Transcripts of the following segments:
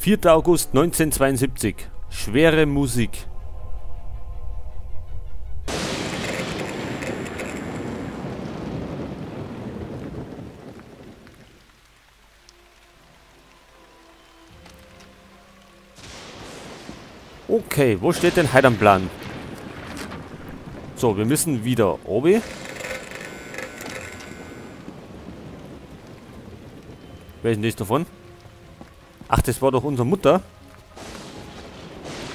4. August 1972. Schwere Musik. Okay, wo steht denn heute am Plan? So, wir müssen wieder oben. Wer ist denn das davon? Ach, das war doch unsere Mutter.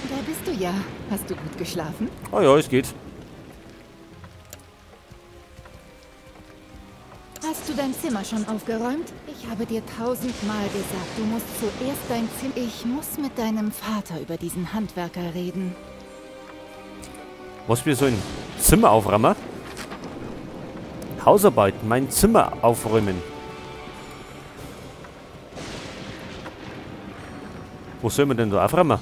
Da bist du ja. Hast du gut geschlafen? Oh ja, es geht. Hast du dein Zimmer schon aufgeräumt? Ich habe dir 1000-mal gesagt, du musst zuerst dein Zimmer... Ich muss mit deinem Vater über diesen Handwerker reden. Was, wir sollen Zimmer aufräumen? Hausarbeit, mein Zimmer aufräumen. Wo soll man denn da aufräumen?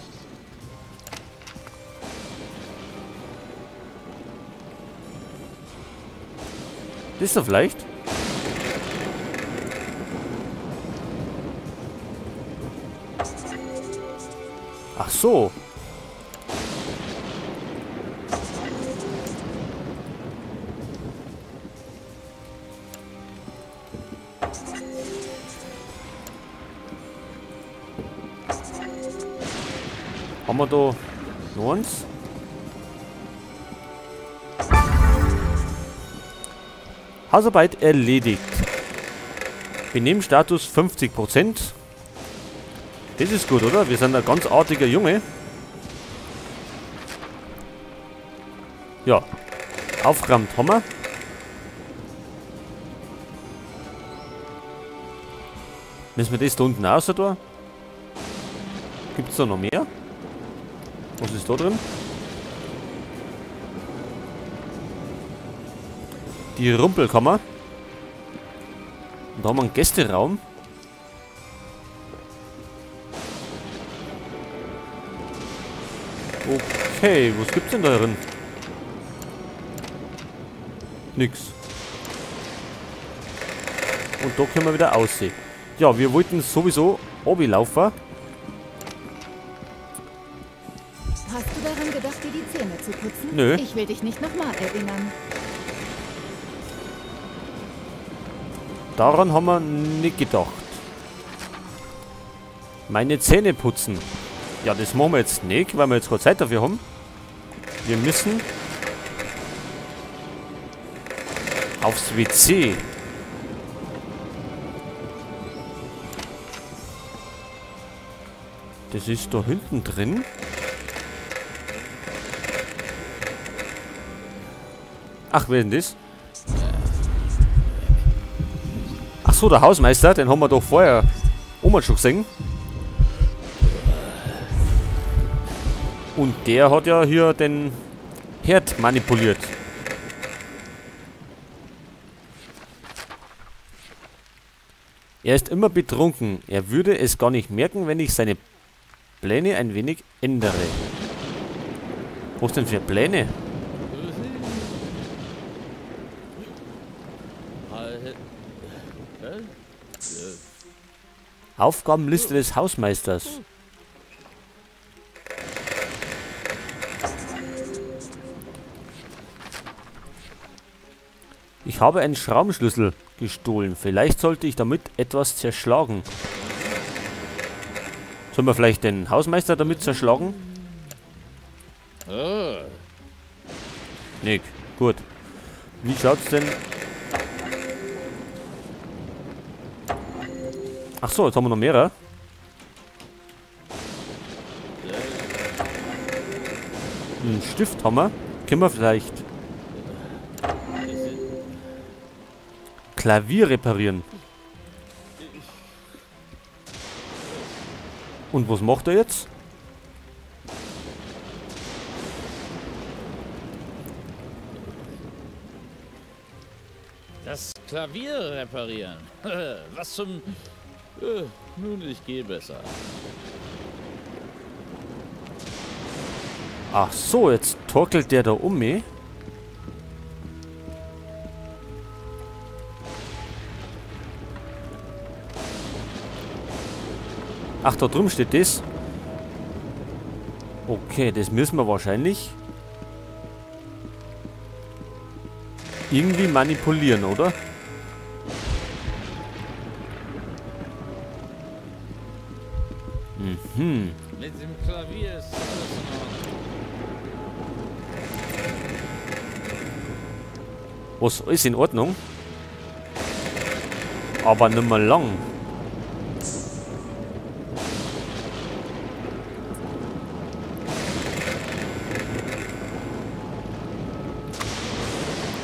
Das ist doch vielleicht? Ach so. Haben wir da noch eins? Hausarbeit erledigt. Benehmstatus 50%. Das ist gut, oder? Wir sind ein ganz artiger Junge. Ja. Aufgeräumt haben wir. Müssen wir das da unten raus da? Gibt es da noch mehr? Was ist da drin? Die Rumpelkammer. Und da haben wir einen Gästeraum. Okay, was gibt's denn da drin? Nix. Und da können wir wieder aussehen. Ja, wir wollten sowieso laufen. Hast du daran gedacht, dir die Zähne zu putzen? Nö. Ich will dich nicht nochmal erinnern. Daran haben wir nicht gedacht. Meine Zähne putzen. Ja, das machen wir jetzt nicht, weil wir jetzt keine Zeit dafür haben. Wir müssen aufs WC. Das ist da hinten drin. Ach, wer ist denn das? Ach so, der Hausmeister, den haben wir doch vorher Oma schon gesehen. Und der hat ja hier den Herd manipuliert. Er ist immer betrunken. Er würde es gar nicht merken, wenn ich seine Pläne ein wenig ändere. Was denn für Pläne? Aufgabenliste des Hausmeisters. Ich habe einen Schraubenschlüssel gestohlen. Vielleicht sollte ich damit etwas zerschlagen. Sollen wir vielleicht den Hausmeister damit zerschlagen? Nick, gut. Wie schaut's denn... Ach so, jetzt haben wir noch mehrere. Einen Stift haben wir. Können wir vielleicht Klavier reparieren. Und was macht er jetzt? Das Klavier reparieren. Was zum... Nun, ich gehe besser. Ach so, jetzt torkelt der da um mich. Ach, da drüben steht das. Okay, das müssen wir wahrscheinlich irgendwie manipulieren, oder? Mhm. Mit dem Klavier ist alles in Ordnung. Was ist in Ordnung? Aber nicht mehr lang.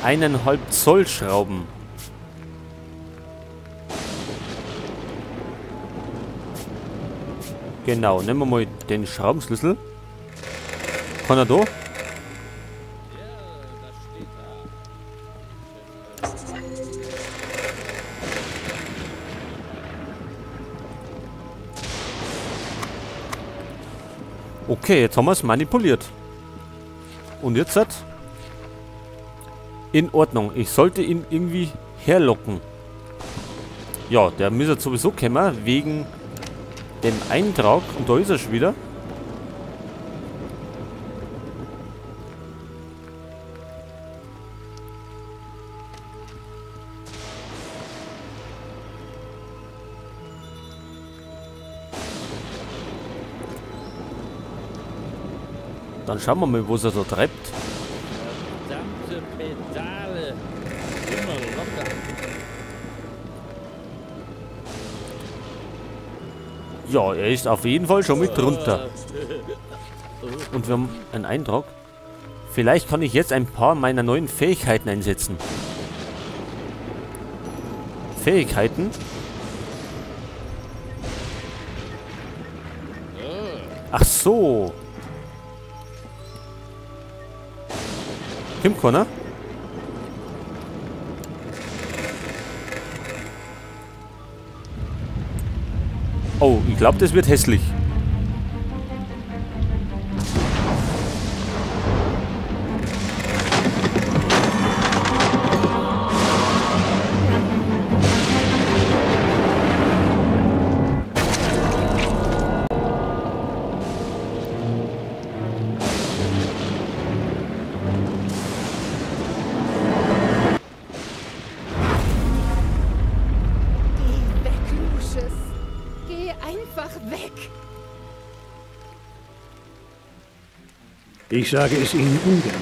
Eineinhalb Zoll Schrauben. Genau, nehmen wir mal den Schraubenschlüssel. Kann er da? Ja, das steht da. Okay, jetzt haben wir es manipuliert. Und jetzt hat... In Ordnung. Ich sollte ihn irgendwie herlocken. Ja, der müsste sowieso kommen, wegen dem Eintrag. Und da ist er schon wieder. Dann schauen wir mal, was er da treibt. Verdammte Pedale. Immer locker. Ja, er ist auf jeden Fall schon mit drunter. Und wir haben einen Eintrag. Vielleicht kann ich jetzt ein paar meiner neuen Fähigkeiten einsetzen. Fähigkeiten? Ach so. Kommt keiner? Oh, ich glaube, das wird hässlich. Ich sage es Ihnen ungern.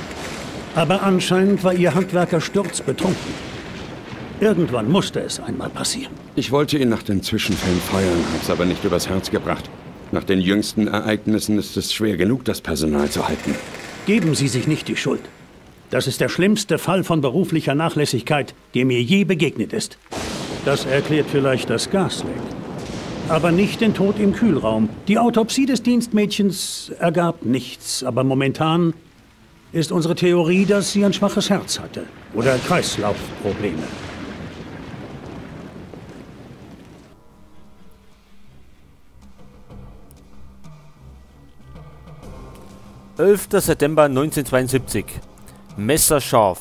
Aber anscheinend war Ihr Handwerker sturzbetrunken. Irgendwann musste es einmal passieren. Ich wollte ihn nach den Zwischenfällen feuern, hab's aber nicht übers Herz gebracht. Nach den jüngsten Ereignissen ist es schwer genug, das Personal zu halten. Geben Sie sich nicht die Schuld. Das ist der schlimmste Fall von beruflicher Nachlässigkeit, der mir je begegnet ist. Das erklärt vielleicht das Gasleck. Aber nicht den Tod im Kühlraum. Die Autopsie des Dienstmädchens ergab nichts. Aber momentan ist unsere Theorie, dass sie ein schwaches Herz hatte. Oder Kreislaufprobleme. 11. September 1972. Messerscharf.